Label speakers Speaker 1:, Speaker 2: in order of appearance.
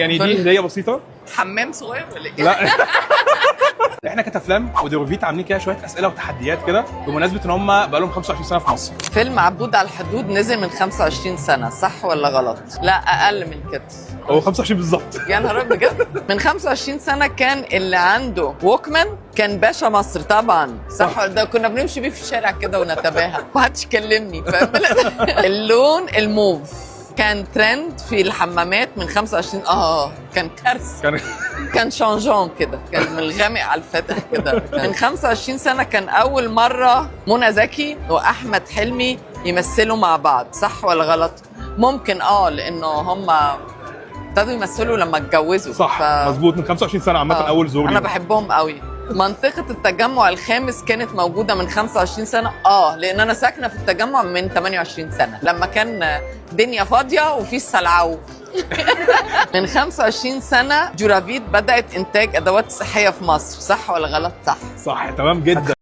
Speaker 1: يعني دي هديه بسيطه.
Speaker 2: حمام صغير ولا ايه؟
Speaker 1: لا، احنا كتافلام وديروفيت عاملين كده شوية اسئلة وتحديات كده بمناسبة ان هم بقى لهم 25 سنة في مصر.
Speaker 2: فيلم عبود على الحدود نزل من 25 سنة، صح ولا غلط؟ لا، اقل من كده.
Speaker 1: هو 25 بالظبط.
Speaker 2: يا نهار أبيض، بجد؟ من 25 سنة كان اللي عنده ووكمان كان باشا مصر طبعا، صح؟ ده كنا بنمشي بيه في الشارع كده ونتباهى، ما حدش كلمني، فاهم؟ اللون الموف كان ترند في الحمامات من 25، كان كارثة.
Speaker 1: كان
Speaker 2: كان changeant كده، كان من الغامق على الفاتح كده. من 25 سنة كان أول مرة منى زكي وأحمد حلمي يمثلوا مع بعض، صح ولا غلط؟ ممكن، لأنه هم ابتدوا يمثلوا لما اتجوزوا.
Speaker 1: صح، مظبوط، من 25 سنة عامة اول ظهور
Speaker 2: أنا
Speaker 1: ليهم.
Speaker 2: بحبهم قوي. منطقة التجمع الخامس كانت موجودة من 25 سنة، لأن أنا ساكنة في التجمع من 28 سنة لما كان دنيا فاضية وفي السلعو. من 25 سنة جورافيت بدأت إنتاج أدوات صحية في مصر، صح ولا غلط؟ صح.
Speaker 1: صح، تمام جدا.